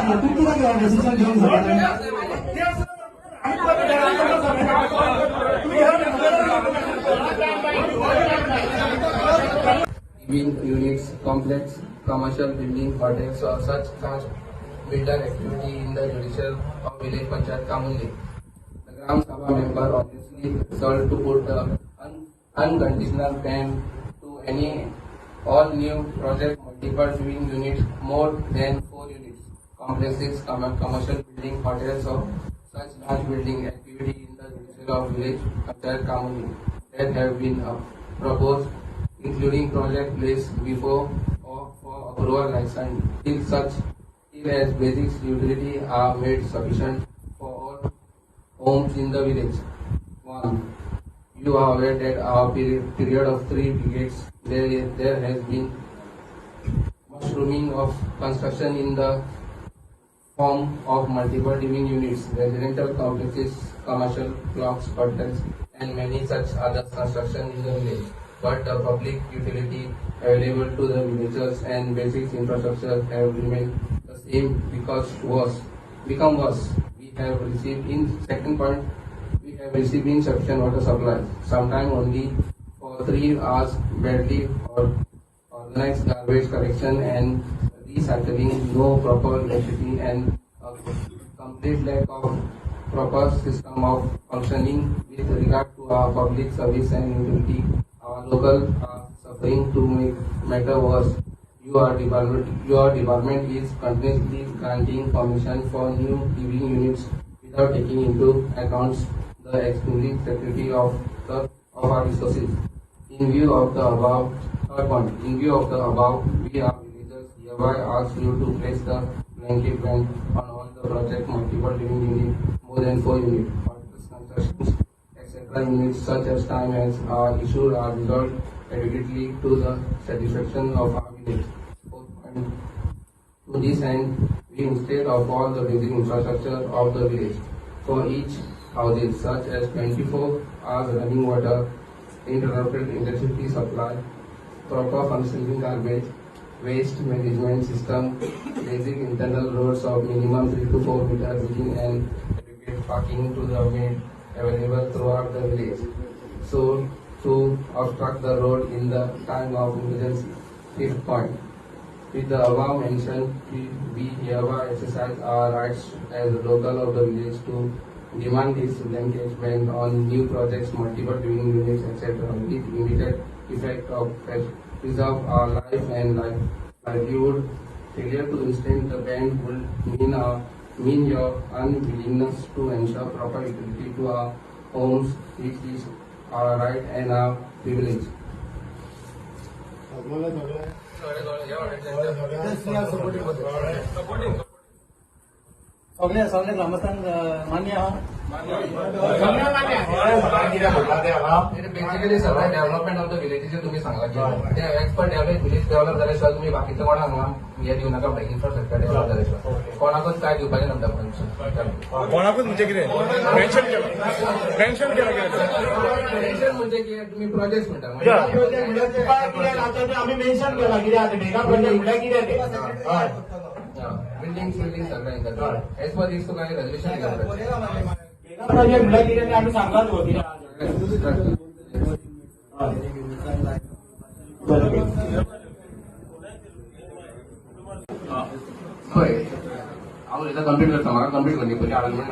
सांगला, तूं कित्याक डिसिजन घेवंक शकना? Living units, complex, commercial building, hotels or such large builder activity in the judicial of village panchayat Kamunle. The Gram Sabha member obviously resolved to put the unconditional ban to any all new project multiple living units more than 4 units, complexes, commercial building, hotels or such large building activity in the judicial of village panchayat Kamunle that have been proposed, including project placed before or for approval license till such till as basic utility are made sufficient for all homes in the village. 1. You are aware that our period of 3 decades there has been mushrooming of construction in the form of multiple living units, residential complexes, commercial blocks, hotels, and many such other construction in the village. But the public utility available to the villagers and basic infrastructure have remained the same because worse, become worse. We have received in second point, we have received insufficient water supply, sometimes only for 3 hours, badly or organized garbage collection and recycling, no proper electricity, and a complete lack of proper system of functioning with regard to our public service and utility. Our local are suffering. To make matter worse, your department is continuously granting permission for new living units without taking into account the exclusive security of our resources. In view of the above, third point, in view of the above, we are villagers hereby ask you to place the blanket ban on all the project multiple living unit more than 4 unit, hotels, constructions, etc. units such as time as our issues are resolved adequately to the satisfaction of our village. Fourth point, to this end, we instead of all the basic infrastructure of the village for each houses such as 24 hours running water, interrupted electricity supply, proper functioning garbage, waste management system, basic internal roads of minimum 3 to 4 meter within and adequate parking to the made available throughout the village, so to obstruct the road in the time of emergency. Fifth point, with the above mentioned, we hereby exercise our rights as local of the village to demand this blanket ban on new projects, multiple living units, etc., with immediate effect of preserve our life and livelihood. Failure to instate the ban will mean your unwillingness to ensure proper utility to our homes, which is our right and our privilege. सगळे सगळे सगळे ग्रामस्थांक मान्य आहा. Basically सगळे development of the विलेजीचे तुम्ही सांगला की ते as per develop village develop जाले शिवाय तुम्ही बाकीचे कोणाक हांगा हे दिवं नाका. इन्फ्रास्ट्रक्चर डेव्हलप जाले शिवाय कोणाकूच काय दिवपाचें ना परमिशन. कोणाकूच म्हणजे कितें मेन्शन केला, मेन्शन केला कितें? मेन्शन म्हणजे की तुम्ही प्रोजेक्ट म्हणटा. प्रोजेक्ट म्हणल्यार तुका कितें आतां तें आमी मेन्शन केला कितें आतां मेगा प्रोजेक्ट म्हणल्यार कितें तें, हय. बिल्डिंग बिल्डिंग सगळें करता. एज पर दीस तुका रेजोल्युशन. मेगा प्रोजेक्ट म्हणल्यार कितें तें आमी सांगला तुका कितें आहा तें. हय, बरें. पळय, हांव उलयता, कंप्लीट करता. म्हाका कंप्लीट करनी पयलीं आर्ग्युमेंट.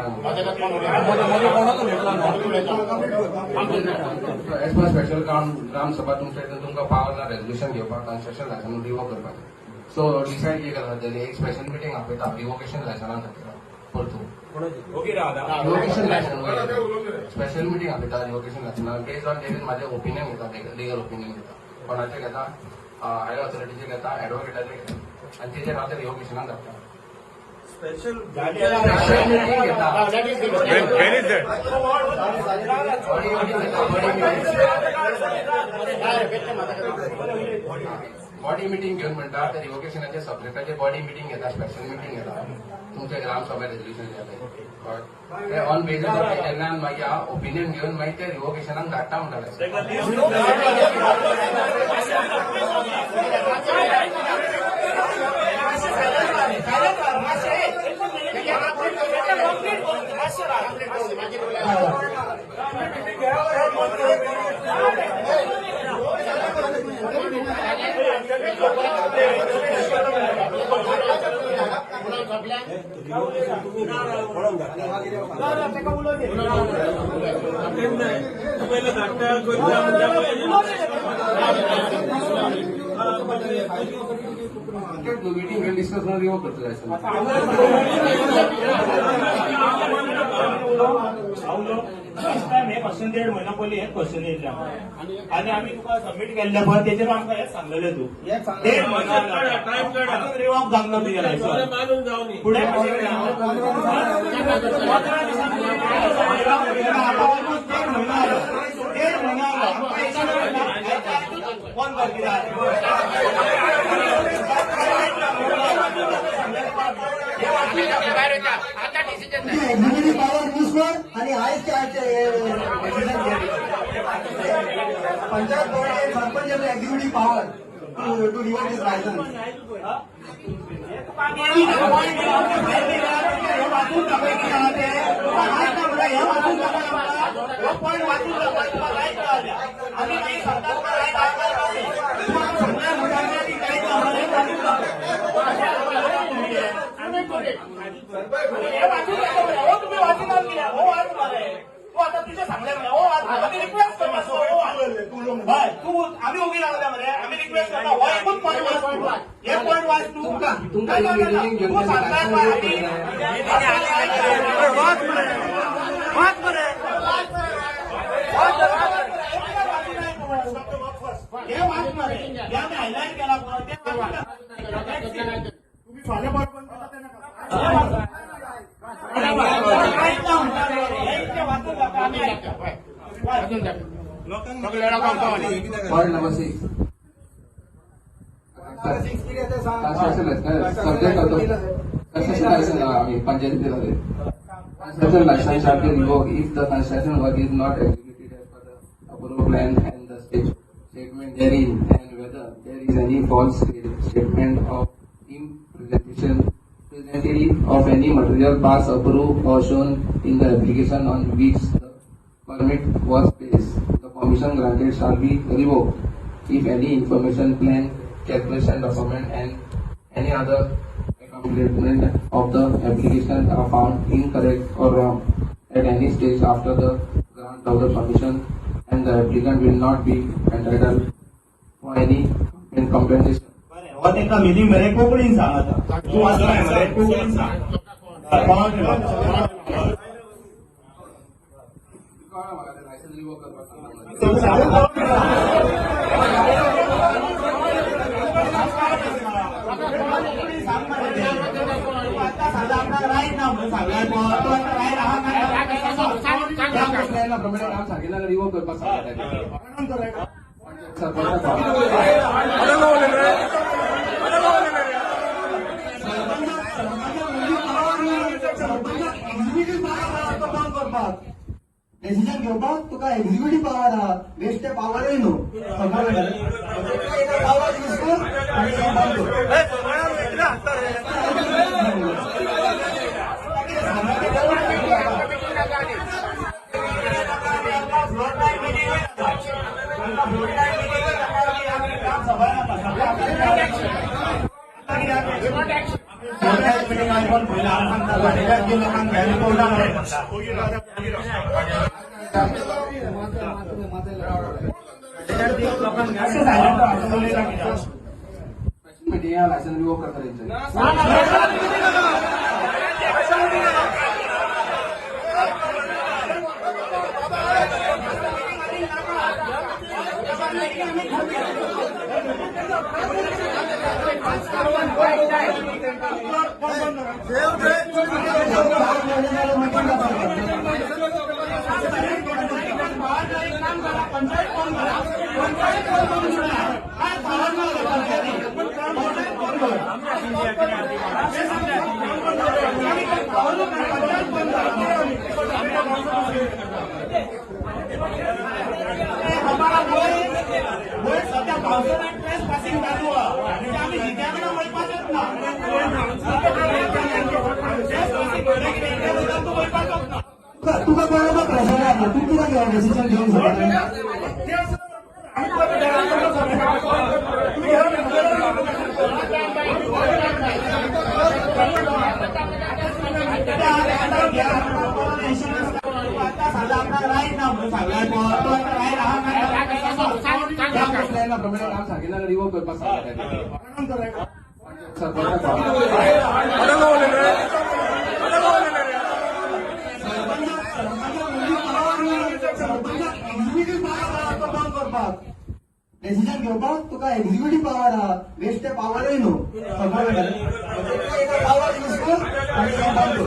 एज पर स्पेशल ग्राम सभा तुमच्या हितून तुमकां पावर ना रेजोल्युशन घेवपाक, कन्स्ट्रक्शन लायसन रिवोक करपाचें. सो डिसायड कितें करता जाल्यार एक स्पेशल मिटींग आपयता रिवोकेशन लायसना खातीर परतून. रिवोकेशन लायसन स्पेशल मिटींग आपयता रिवोकेशन लायसना बेस्ड ऑन तेजेर म्हाजें ओपिनियन घेता, लिगल ओपिनियन घेता. कोणाचें घेता? हायर ऑथॉरिटीचें घेता, एडवोकेटाचें घेता आनी तेजेर हांव ते रिवोकेशनाक धाडटा. स्पेशल मिटींग घेता. When is that? Body meeting घेता, बॉडी मिटींग. बॉडी मिटींग घेवन म्हणटा ते रिवोकेशनाचे सब्जेक्टाचे बॉडी मिटींग घेता, स्पेशल मिटींग घेता तुमच्या ग्रामसभा रेजोल्युशन जालें ते ऑन बेसीस ऑफ तेजेल्यान मागीर हांव ओपिनियन घेवन मागीर ते रिवोकेशनाक धाडटा म्हणटाले. Meeting घेऊन डिस्कस करून रिवोक करतो लायसन्स. लास्ट टायम हे क्वेश्चन देड म्हयनो पयलीं हे क्वेश्चन येयल्ले आमकां आनी आमी तुका सबमीट केल्ले पळय तेजेर आमकां हें सांगलेलें तूं देड म्हयनो आतां रिवॉक जाल्लो तुजें लायसन्स फुडें कशें कितें 15 दिसांनी आतां ऑलमोस्ट देड म्हयनो जालो, देड म्हयनो जालो आमकां बंद कर कित्याक. एक्झिक्युटिव्ह पॉवर यूज कर आणि आयज ते decision घे. Panchayat board and sarpanch have executive power to revoke this licence. हे वाचून दाखय कितें आहा तें. तुका रायट ना म्हणल्यार हे वाचून दाखय आमकां. हो पॉयंट वाचून दाखय तुका रायट ना जाल्यार. आमी मागीर सरकार तुका रायट आहा काय ना तें. तुका सांगल्या म्हणटा ती कांयच ना म्हणल्यार हे वाचून दाखय. हे वाचून दाखय. हो तुमी वाचिनात कित्याक? हो वाच मरे. तूं आतां तुजें सांगलें मरे. हो वाच. आमी रिक्वेस्ट करता. हो वाच. हय तूं आमी ओगी रावले मरे. आमी रिक्वेस्ट करता. हो एकूच पॉयंट वाच तूं. हे पॉयंट वाच तूं. तुमकां ना, ना, ना. मिटींग घेवन तूं सांगता पळय आमी वाच मरे, वाच मरे. हे वाच मरे. हे आमी हायलायट केला पळय ते वाचून दाखय. तुम्ही फाल्यां बरोबर करता ते नाका. कांयच ना म्हणटा हे इतकें वाचून दाखय आमी आयकता. Point number 6. Construction subject of the construction licence आमी पंचायती दिला ते. Construction licence shall be revoked if the construction work is not executed as per the approved plan and the statement therein, and whether there is any false statement of impresentation presently of any material passed, approved or shown in the application on which the permit was based. The permission granted shall be revoked if any information, plan, calculation, document and any other accompaniment of the application are found incorrect or wrong at any stage after the grant of the permission, and the applicant will not be entitled for any compensation. बरें, हो तेका meaning मरे कोंकणीन सांग आतां. तूं वाचलाय मरे कोंकणीन सांग. हय, लायसन्स रिवोक करपाक सांगला. आतां सांगला आपणाक रायट ना म्हणून सांगलाय पळय. तूं आतां रायट आहा काय ना? प्लॅना प्रमाणे काम सांगितलं, रिवोक करपाक सांगला सरपंचाक. एक्झिक्युटिव्ह पॉवर आहा तो काम करपाक, डिसिजन घेवपाक तुका एक्झिक्युटिव्ह पॉवर आहा. बेश्टे पावरय न्हू. पावर यूज कर आणि हे बंद कर. Floor time meeting floor time meeting gram sabha नाका फ्लोर टायम मिटींग आमी कोण पयलीं हांव सांगता वाटेकार लोकांक भायर पळोवना मरे म्हणटा. लोकांक अशें सायलंट आसा उलयता कित्याक? स्पेशल मिटींग लायसन्स रिवोक करता तेंचे. पंचायत कोण करा, पंचायत कोण करून काय पावर ना पंचायती, पंचायत कोण कर पंचायत कोण करा. हमारा वयर सध्या पावसाळ्यात ट्रेस पासिंग चालू आहा म्हणजे आमी जित्या कडेन वयपाचेच ना. ट्रेस पासिंग म्हणल्यार कितें, त्या वयल्यान तूं वयपाचोच ना. तुका बरोबर प्रेशर आसा, तूं कित्याक डिसिजन घेवंक शकना? ना म्हणून सांगलाय पळय तो आतां रायट आहा काय त्या प्लॅना प्रमाणे काम सांगितलं रिवोक करपाक सांगता सरपंचाक. सरपंचाक एक्झिक्युटिव्ह पावर आहा तो बंद करपाक. डिसिजन घेवपाक तुका एक्झिक्युटिव्ह पावर आहा, बेश्टे पावरय न्हू. पावर यूज कर आनी हें बंद कर.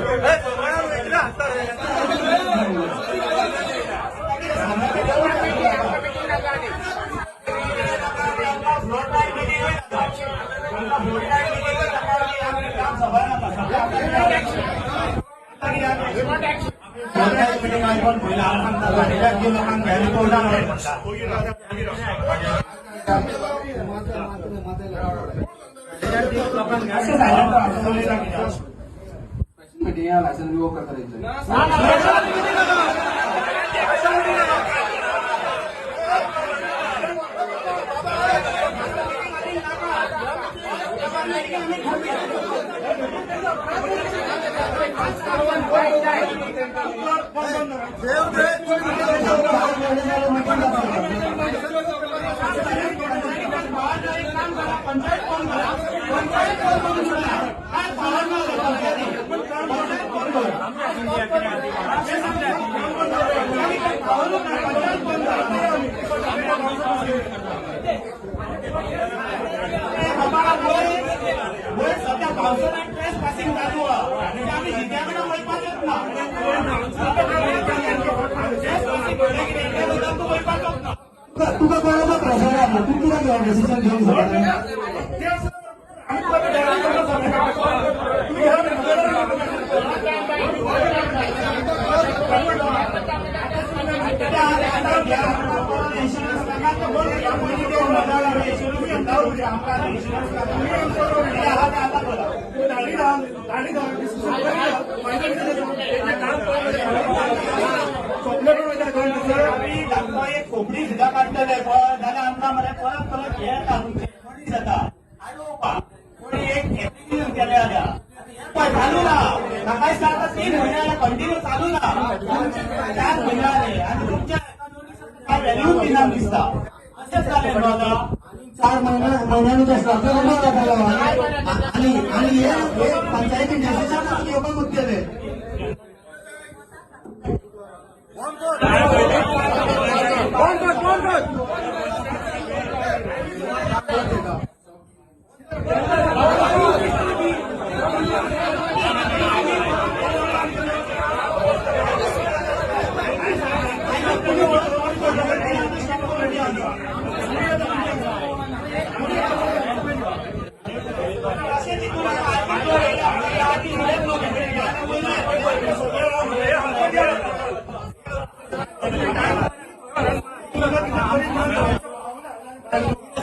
फ्लोट लायट मिटींग जाता, फ्लोट लायट मिटींग जाता, काम सभा नाका सगळें. फ्लोट लायट मिटींग आयकोन पयलीं हांव सांगता, गाडील्याक लोकांक रिपोर्टान म्हणटा. अशें सायलंट रावता, उलयता कित्याक? स्पेशल मिटिंगा लायसन रिवोक करता तेंचे. 4 महिने झाले meeting जाता. पंचायत कोण करा, पंचायत कोण करून करा, काय पावर ना पंचायती, पंचायत कोण करा, पंचायत कोण करा. बाबा वयर वयर सध्या पावसाळ्यात ट्रेस पासिंग चालू आहा आनी आमी जित्या कडेन वयपाचेच ना. ट्रेस पासिंग म्हणल्यार कितें, त्या लोकांक तूं वयपाचोच ना. तुका तुका बरोबर प्रेशर आहा, तूं कित्याक डिसिजन घेवंक शकना? एक खोपडी सुद्धा काडटले पळय जाल्यार आमकां मरे परत परत हे येता, तुमचे नोटीस येता आडोवपाक. कोणी एक एप्लिकेशन केलें जाल्यार पळय चालू ना, म्हाका दिसता आतां 3 म्हयने जाले कंटिन्यू चालू ना, 4 म्हयने जाले आनी तुमच्या काय व्हॅल्यू दिना दिसता. अशेंच जालें न्हू आतां. 4 महिन्यांनी ते स्ट्रक्चर उबो जातालो आणि आणि हे हे पंचायती डिसिजन घेवपाक उरतले.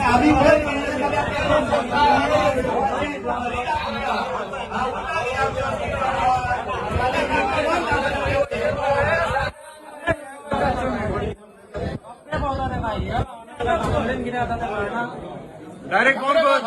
आम्ही वयर डायरेक्ट कोण कर.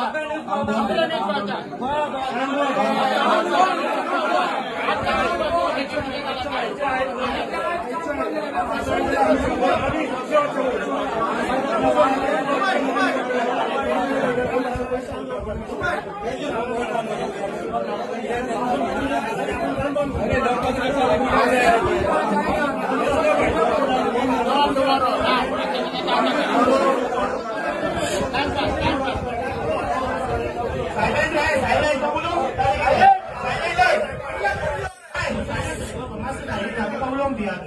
सायलेंट राय, सायलेंट बोलू, सायलेंट उलोवंक दियात.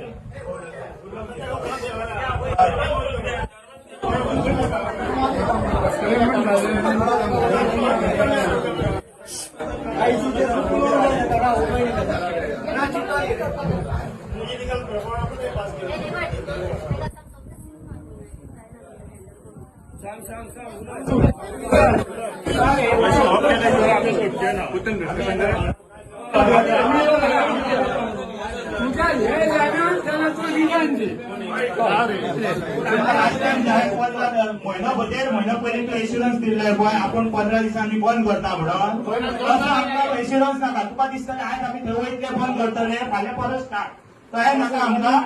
म्हयनो 1.5 म्हयनो पयलीं तूं एश्युरन्स दिल्ले पळय, आपूण 15 दिसांनी बंद करता म्हणून. तसो आमकां एश्युरन्स नाका. तुका दिसतलें आयज आमी थंय वयतले, बंद करतले, फाल्यां परत स्टार्ट. तशें नाका आमकां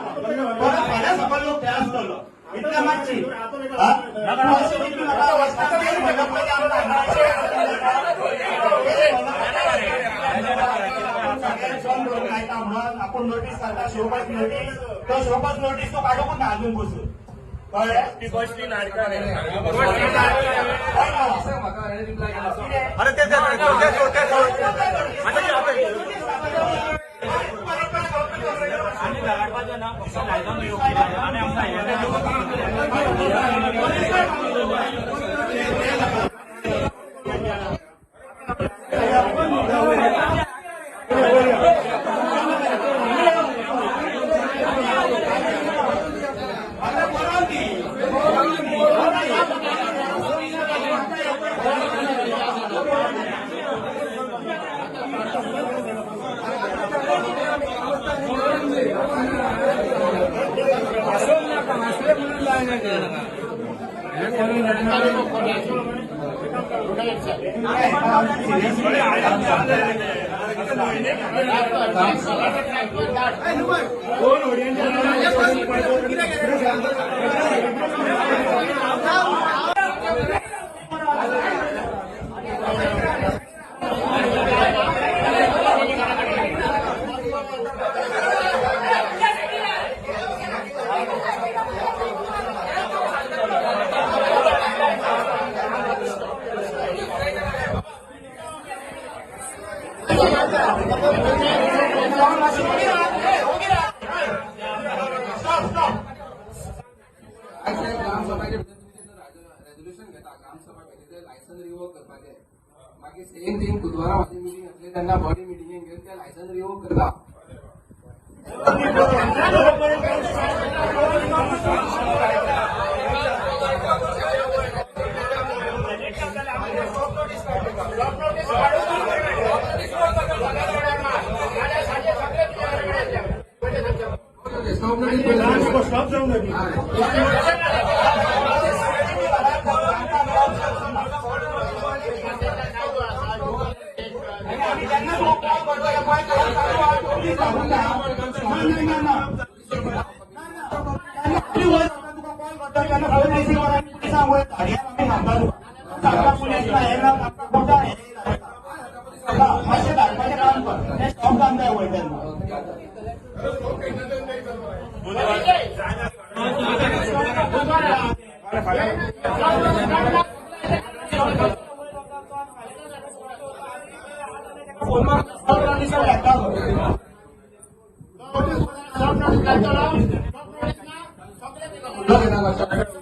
परत फाल्यां सकाळ लोक थंय आसतलो इतले मातशी हा? तूं अशें कितली म्हाका वचपाक म्हणल्यार पयलीं आमकां सगळ्यांक करून आयता म्हणून आपूण नोटीस घालता शोपास नोटीस तो शोपास नोटीस तो काडूंकच ना अजून पसून कळ्ळें ती गोष्टी नाटकां रे. म्हाका हाणें रिप्लाय केला. अरे ते ते ते सोड, ते सोड. आता कितें, आता कितें? आज साहेब ग्रामसभाचे रेजोल्युशन घेता ग्रामसभा घेतली लायसन रिवोक करपाचें. मागीर सेम थिंग बुधवारा म्हाजी मिटींग आसली तेन्ना बॉडी मिटिंगेक घेवन ते लायसन रिवोक करता. स्टॉप नोटीस स्टॉप जाऊन जागी. आमी जेन्ना तुका कॉल करता त्या पळय कॉल चालू आहा, पोलीस धाडून ना. ना ना ना ना आमी वयर वता तुका कॉल करता तेन्ना फोन रिसीव कर आनी पुलिसांक वयर धाडया आमी सांगता तुका सांगता पुलीस हे ना आमकां कोटा हे धाडटा. मातशें धाडपाचें काम कर तें स्टॉप जावन जाय वयर तेन्ना. फोन मार. घेता.